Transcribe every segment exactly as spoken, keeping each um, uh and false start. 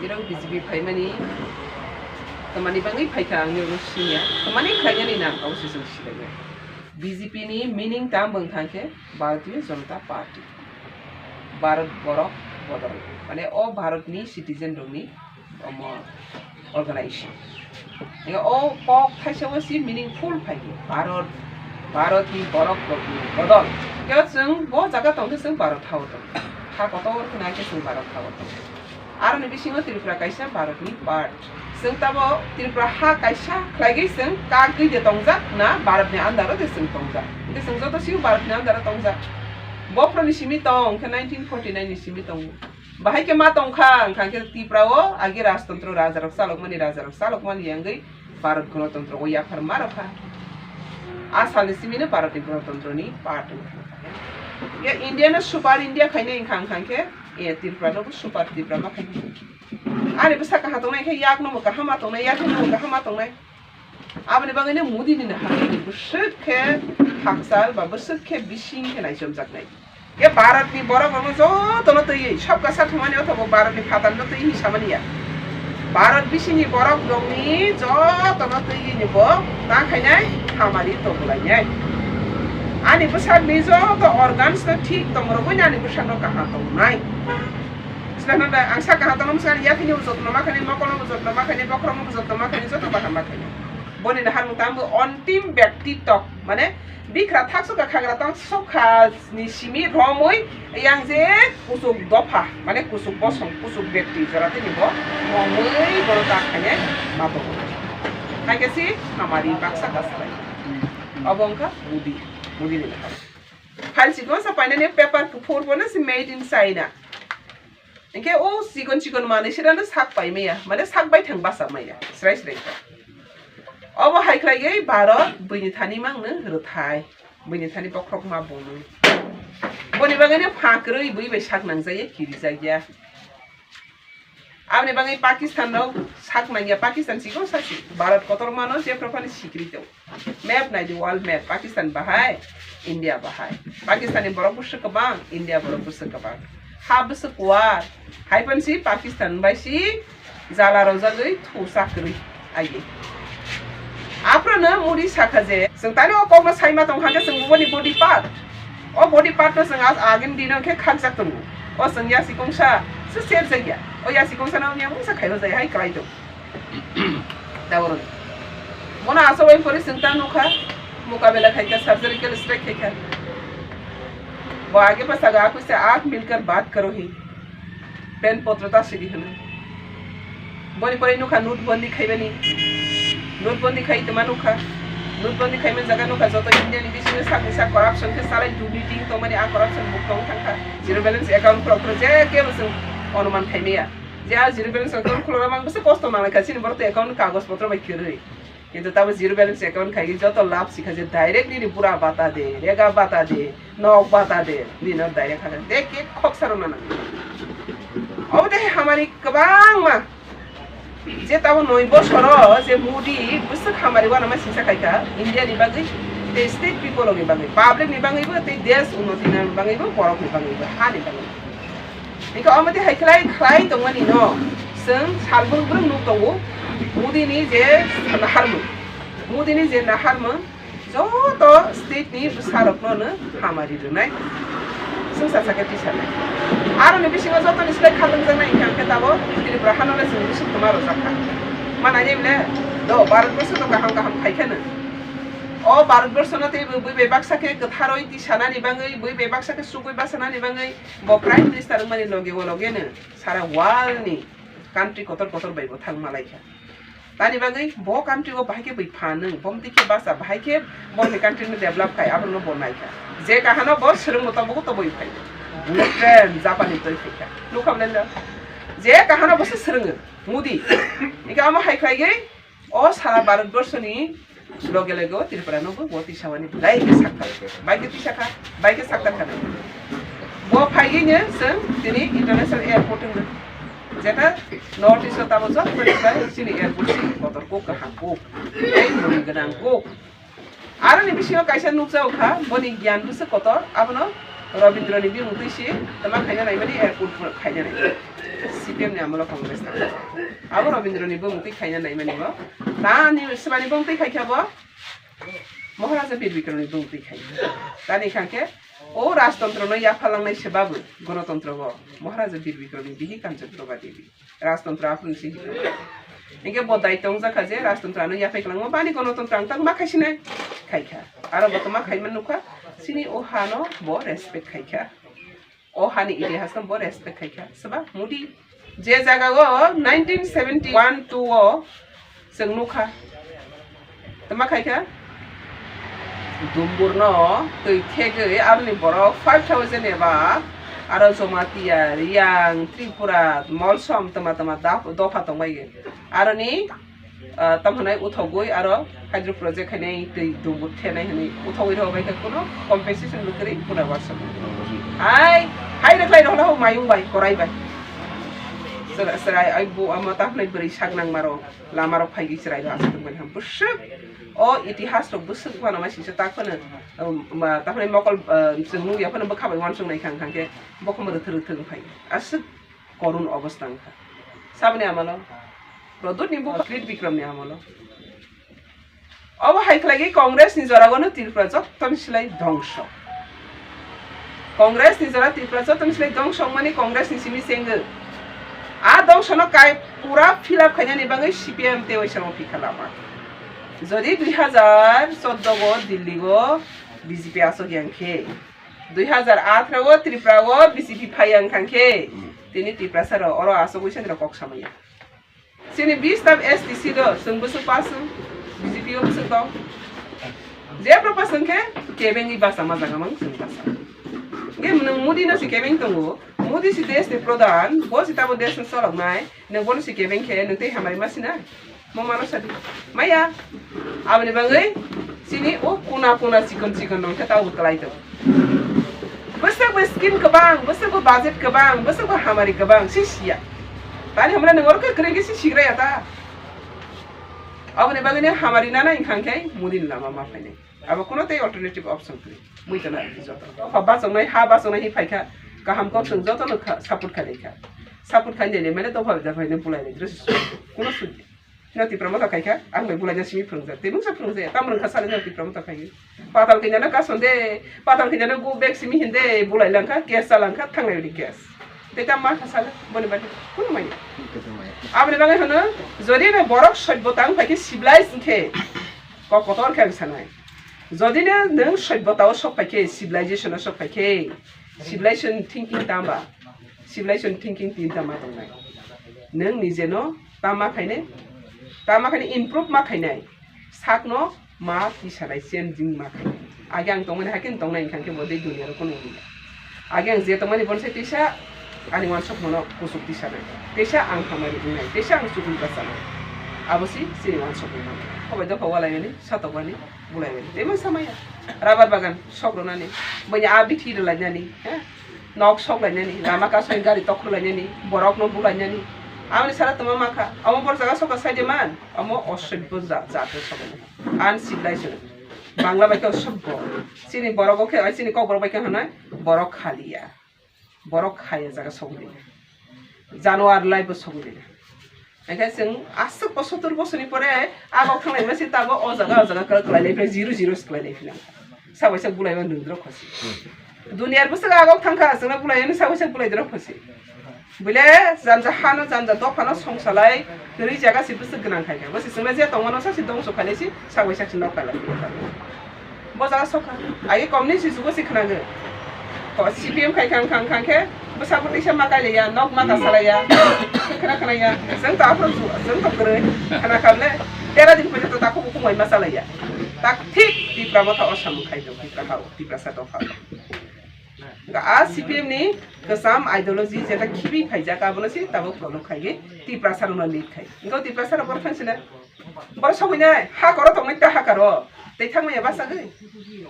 Irok B J P phaimani tamani bagwi phaikha ang nirok siniya. Tamani khlainani nang abo se chwng silainai. B J P ni meaning tam bwng thangkhe Bharatiya Janata Party. Bharat Borok Bodol. Mane o Bharat ni citizen rokni omo organization. Ega o kok thaisa o si meaningful phai di. Bharat, Bharat ni borok rok ni bodol. Ega chwng bo jaga tong khe chwng Bharat ha o tong. Ha kotor khna khe chwng Bharat ha o tong. Aro ni bisingo Tripura kaisa Bharat ni part. Chwng tabo Tripura ha kaisa khlai gwi chwng kagwi de tongjak na Bharat ni under o de chwng tongjak. Hingke chwng joto sio Bharat ni under o tongjak. Bophro ni simi tong khe nineteen forty nine ni simi tong. Bahai khe ma tongkha, wngkha khe Tripura o agi rajtantro rajarok chalokmani, rajarok chalokmani yangwi Bharat Ganatantro o yaphar ma rwkha. A salni simino Bharat ni Ganatantro ni part wngkha. Ya India no super India khainai wngkha, wngkha khe, e, Tripura no bo super Tripura ma khainai. Ani bwsa kaham tongnai khe yak no bo kaham ma tongnai, yak no bo kaham ma tongnai. Aboni bagwi no Modi ni no hamya ni bwswk khe hakchal ba bwswk khe bising khe naichomjaknai. Khe Bharat ni borok rokno jotono twiwi, sabka sathumani othobo Bharat ni phatar no twiwi samani ya. Bharat bisingni borok rokni jotono twiwi ni bo ta khainai hamari tonglainai. Ani bwsakni joto organs no thik tong rogwi ani bwsakno kaham tongnai. Sila no da ang sa kaham tongma sa yakhini jotno ma khainai, mokolno jotno ma khainai, bokhorokno jotno ma khainai, joto baham ma khainai. Boni no harmung tamo ontim byakti tok, mane bikra thaksuka khagra tang sokha ni simi romwi yang je kuchuk dopha, mane kuchuk bosong, kuchuk byakti jora tini bo romwi bono ta khainai ma tongo. Hai khe si hamari baksa ka salai. Obo wngkha Modi, Modi ni nahar. Phail sikon sa painani paper kuphur bono si made in China. Hingke o chikon chikon manwi sirano sak pai maya, mane sak bai thang basa maya, srai srai kha. Obo hai khlaiwi Bharat buini thani mangno rwthai, buini thani bokhorok ma bungno. Boni bagwi no pha kwrwi bui bai sak nangjakya, kirijakya. Aboni bagwi Pakistan rok sak nangya, Pakistan chikon sa si, Bharat kotor mano jephru phani sikri tong. Map nai di, world map. Pakistan bahai, India bahai. Pakistan ni borok bwswk kwbang, India borok bwswk kwbang. Ha bwswk kuar. Hai phan si Pakistan bai si jala rojagwi thu chakwrwi aye. Aphro no Modi sakha je, chwng tani o kokno saima tong kha khe chwng boni body part. O body part no chwng a-, agin dino khe khakjak tongo. O chwng yasi kongsa se serjakya. O yasi kongsa no mia mungsa khaio jai hai kwlai tong. Daboroni. Bono aswk bai pori chwng ta nukha, mukabela khaikha, surgical strike khaikha. Bo age pa saga, "Aap usse aankh milkar baat karo hi." Pen potro ta sidi hwno. Boni pori nukha note bandi khaibani. Note bandi khai tongma nukha. Note bandi khaima jaga nukha joto India ni bisingo sakni sak corruption khe salai dubi ting tongmani, a corruption mukto wng thangkha. Zero balance account khulok phuru je kebo chwng onuman khaimaya. Je a zero balance account khulokna mang bwswk kosto nanglai kha, chini borok tei account kagoj potro bai kwrwi. Kintu tamo zero balance account khai joto lab sikha je direct nini bura bata de, rega bata de, nok bata de, nini no direct hakha. De ke khoksa rwna nang. Obo de hamari kwbangma. Je tamo noi bosoro je Modi bwswk hamari uanama singsa khaikha India ni bagwi, tei state people ni bagwi, public ni bagwi bo, tei desh unnoti ni bagwi bo, borok ni bagwi bo, ha ni bagwi. Hingke omo tei hai khlai, khlai tongmani no, chwng salbrum brum nuk tongo, Modi ni je naharmung, Modi ni je naharmung, joto state ni bwsarokno no hamari rwnai, chwng sa sakhe tisanai. Aroni bisingo joto ni slai khatungjaknai hingke hingke tabo Tripura hano le chwng bwswk tongma rwjakha. Manai ni bile do Bharat borsho no kaham kaham khai khe no. O Bharat borsho no tei bui bai baksa khe kwtharoi tisanani bagwi, bui bai baksa khe chugui basanani bagwi, Bo Prime Minister wngmani loge o loge no sara world ni country kotor kotor bai bo thang malai kha. Tani bagwi bo country o bahai khe bui phan nwng, bomtwi khe basa, bahai khe bo ni country no develop khai, abo no bo nai kha. Je kahano bo swrwng bo tobo tobo phai. Bullet train, Japan ni toi phai kha. Nukha bole le. Je kahano bo se swrwngo, Modi. Ika amo hai khlai gwi, O sara Bharat borsho ni loge loge o Tripura no bo bo tisa mani bai khe sakha, bai khe tisa kha, bai khe sakha kha. Bo phai gini chwng tini international airport wngwi. Jeta North East o tamo joto ni bai chini airport si kotor kok kaham kok. Tei muni gwnang kok. Aro ni bisingo kaisa nukjagwi kha, boni giyan bwswk kotor, abono Rabindra ni bimung twi si tama khaina naimani airport khaina nai. C P M ni amolo Congress tang. Abo Robindro ni bumung twi khaina naimani bo. Tani swmani bumung twi khaikha bo. Maharaja Bir Bikram ni bumung twi khai. Tani khangkhe o rajtontro no yaphalangnai se babu gonotontro bo. Maharaja Bir Bikram ni bihi Kanchan Prabha Devi. Rajtontro aphuru si. Hingke bo dai tong jakha je rajtontro ano yaphai kwlangma bani gonotontro ang tang ma khaisinai khaikha. Aro bo tongma khaiman nukha. Sini o hano bo respect khaikha. O hani itihas no bo respect khaikha. Seba Modi je jaga o nineteen seventy one two o chwng nukha. Tama khaikha? Dumbur no twi thegwi aroni borok five thousand eba aro Jomatia, Riyang, Tripura, Molsom tama tama dap-, dopha tongbai. Aroni ah, tamo hwnwi uthogwi aro hydro project khainai twi dumbur thenai hwnwi uthogwi rw bai kha, kuno compensation bo kwrwi puna wasok. Hai, hai rwkhlai rwkhlai ho mayung bai, korai bai. Chwra-, chwrai ai bo ama ta hwnwi bwrwi sak nang maro, lama rok phaigwi chwrai rok aswk tongmani ham bwswk. O itihas rok bwswk phano ma sisa ta phano, um, ma ta hwnwi mokol, ah, chwng nukya phano bwkha bai uansuk nai kha, hwnkha khe bokhorok rwthwk rwthwk wng phai. Aswk korun obostha wngkha. Saboni amalo, Pradyot ni bupha Krit Bikram ni amalo. Obo hai khlai Congress ni jora gono Tripura jottoni silai dongso. Congress ni jora Tripura jottoni silai dongso mani Congress ni simi senggo. A dongso no kai pura fill up khainani bagwi C P M tei waisa no phikha lama. Jodi dui hajar chordo go Delhi go B J P asok yang khe. Dui hajar atharo o Tripura o B J P phai yang kha khe, hmm, tini Tiprasa rok oro aswk wisa rok kok samaya. Chini bis tab S T C do, chwng bwswk pass wng, B J P o bwswk tong. Jephru pass wng khe, kebengwi basa ma jaga mang chwng basa. Nge nwng Modi no se kebeng tongo, Modi si desh ni pradhan, bo si tabo desh no cholok nai, nwng bono se kebeng khe, nwng tei hamari ma sinai. Mo mano sadi. Maya. Aboni bagwi chini o kuna kuna chikon chikon nong khe tabo kwlai tong. Bwswk bo scheme kwbang, bwswk bo budget kwbang, bwswk bo hamari kwbang, si siya. Tani hamla nang oro kwrwi khe si sigra ya ta. Aboni bagwi ni hamari nana inkha khe Modi ni lama ma phainai. Abo kuno tei alternative option kwrwi. Mui tana joto. Kha bachongnai, ha bachongnai hi phaikha. Kaham kok chwng joto no kha, support kha dei kha. Support kha dei mane to pha da phainai bulai dei. Kuno sudi. No Tipra Motha khaikha, ang bai bulaina simi phwrwngjak. Tei mungsa phwrwngjaya, tamo wngkha sale no Tipra Motha khaikha. Patal khainano kason de, patal khainano go back simi hinde, bulai langkha, case chalangkha, thangnai ri case. Tei tam ma kha sale, boni bagwi, kunu manya. Aboni bagwi hwno, jodi no borok sojbo tang phaikhe civilized wngkhe, kok kotor khe ang sanai. Jodi no nwng sojbo tao sok phaikhe, civilization o sok phaikhe, civilization thinking tamba, civilization thinking tinta ma tongnai. Nwng nije no Tama khainai, tama khainai improve ma khainai, sakno ma tisanai, changing ma khainai. Age ang tongmani hai khe tongnai wngkha khe bo tei duniya rok phano wngya. Age ang je tongmani bono se tisa ani uansukmano kuchuk tisanai, tisa ang hamari wngnai, tisa ang chukui bachanai. Abo si chini uansukmung mano. Hobai dopha walaimani, satokmani, bulaimani. Tei masa maya. Rabar bagan sok rwnani, bini a bithi rwlainani, he? Nok sok lainani, lama kasoi gari tokhor lainani, borok no bulainani. Amoni sara tongma mankha, omo bor jaga sokha saide man, omo osoibbo ja-, jat o sobo. Uncivilized. Bangla bai khe osoibbo. Chini borok o khe, chini kokborok bai khe hwnwi, borok khaliya. Borok khaya jaga sogwi. Januar lai bo sogwi. Hingke chwng aswk bo sottur bosorni pore agok thanglaima se tabo o jaga o jaga kwlai lai phai zero zero se kwlai lai phai nang. Sabaisa bulai ma nung drok khosi. Duniyar bwswk agok thangkha chwngno bulai ani sabaisa bulai drok khosi. Bwle janja hano janja dophano songsalai kwrwi jaga se bwswk gwnang khaikha. Bwswk chwngno je tongmano sa se dongso khailai si sabaisa se nok khailai. Bo jaga sokha. Age komni si jugo si khnago. Ko C P M khai khang khang khang khe bwsa bwtwi se ma kailaiya, nok ma kasalaiya. Khna khna ya. Jeng to aphuru ju-, jeng to kwrwi. Khna khamle tera din pore to takhuk bukhuk mai ma salaiya. Tak thik Tipra Motha o samung khai do, Tipra hao, Tiprasa dopha. Ga a C P M ni kwcham ideology jeta khibi phaijak abono si tabuk follow khai Tiprasa rokno lead khai. Ngo Tiprasa rok borok thang sina. Borok sogwinai ha koro tongnai ta ha karo. Tei thangmaya bwsagwi.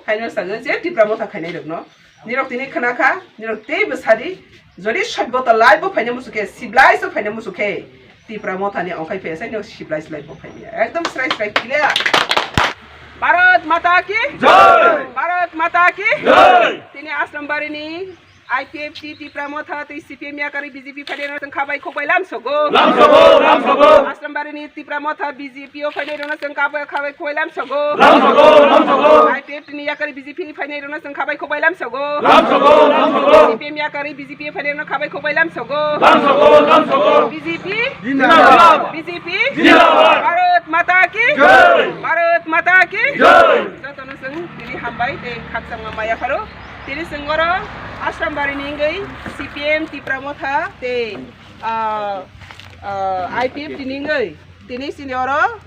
Haino sagwi je Tipra Motha khainai rokno. Nirok tini khna kha, nirok tei bwsadi. Jodi soibota lai bo phaina musu khe, siblai se phaina musu khe. Tipra Motha ni ongkhai phe sai no siblai slai bo phaina. Ekdom srai srai clear. Bharat Mata ki jai! Bharat Mata ki jai! Tini Aslam Bari ni I P F T Tipra Motha tei C P M yakarwi B J P phainairokno chwng khabai khukbai lamsogo. Lamsogo, lamsogo. Asrambari ni Tipra Motha B J P o phainairokno chwng khabai, khabai khukbai lamsogo. Lamsogo, lamsogo. I P F T ni yakarwi B J P phainairokno chwng khabai khukbai lamsogo. Lamsogo, lamsogo. C P M yakarwi B J P phainairokno khabai khukbai lamsogo. Lamsogo, lamsogo. B J P Jindabad. B J P Jindabad. Bharat Mata ki Jai. Bharat Mata ki Jai. Jotono chwng tini hambai tei khakchangma maya pharo. Tini chwng oro Asrambari ni wngwi C P M Tipra Motha tei, ah, ah, I P F T ni wngwi tini chini oro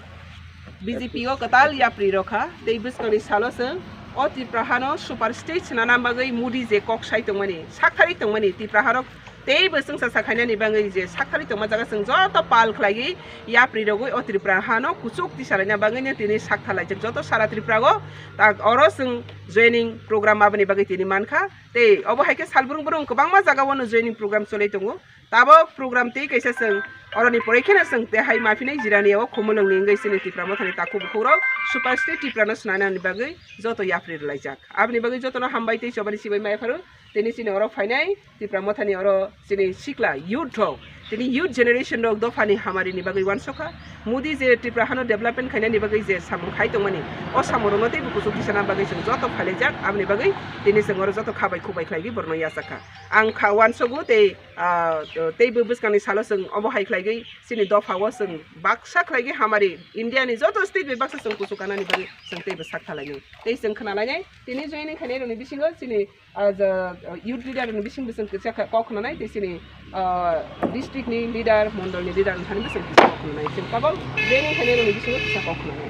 B J P o kwtal yapri rok kha tei bwskangni salo chwng o Tripura hano super state swnana bagwi Modi je kok sai tongmani, sakthari tongmani Tripura harok teibo chwngsa sa khainani bagwi je sakthari tongma jaga chwng joto pal khlaiwi yapri rogwi o Tripura hano kuchuk tisalaina bagwino tini sakthalaijak joto sara Tripura o. Tak oro chwng joining program aboni bagwi tini mankha. Tei obo hai khe salbrung brung kwbangma jaga o no joining program cholwi tongo. Tabok program tei kaisa chwng oroni poroi kheno chwng tei hai maphinai jirani o Khumulwngni wngwi chini Tipra Mothani takhuk bukhukrok Super State Tripura no swnanani bagwi joto yapri rwlaijak. Aboni bagwi jotono hambai tei chobani sibai maya pharo. Tini chini oro phainai Tipra Mothani oro chini sikla youth rok, tini youth generation rok dophani hamarini bagwi uansukha. Modi je Tripura hano development khainani bagwi je samung khai tongmani, o samungrokno teibo kuchuk tisana bagwi chwng joto phailaijak. Aboni bagwi tini chwng oro joto khabai khubai khlaigwi borokno yachakha. Ang kha uansugo tei, ah, teibo bwskangni salo chwng obo hai khlaigwi chini dophao chwng baksa khlaigwi hamari India ni joto state bai baksa chwng kuchuk kanani bagwi chwng teibo sak thalainai. Tei chwng khnalainai tini joining khainairokni bisingo chini ah, ja, youth leader ni bising bising kisa kha kok khwnanai tei chini, ah, district ni leader, mondol ni leader ni thani bising kisa kok khwnanai. Chwng tabok training khainai rokni bisingo kisa kok khwnanai.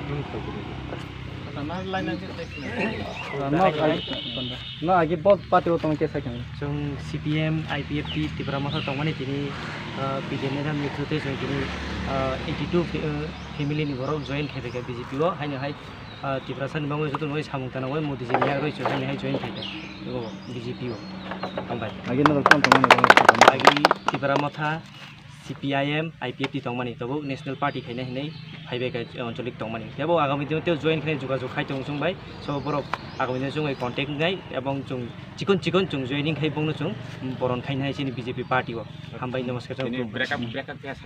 No, no, agi bol party o tong kesa khe. Chwng C P M, I P F T, Tipra Motha tongmani tini, ah, P D M ni netrite chwng tini, ah, eighty two, ah, family ni borok join khai rwkha B J P o, haino hai Ah, Tiprasa ni bagwi joto nugwi samung tanwi Modi ji ni yakrwi chwng hai hai join khaikha. Ego B J P o. Hambai. Agi no tong tong ni. Agi Tipra Motha, C P I M, I P F T tongmani, tobo National Party khaina hinwi phaibai kha, eh, anchalik tongmani. Tebo agami dino teo join khaina jogajog khai tong chwng bai. So borok agami dino chwng bai contact nai ebong chwng chikon chikon chwng joining khai bongno chwng boron khaina hai chini B J P party o. Hambai, namaskar. Break up, break up.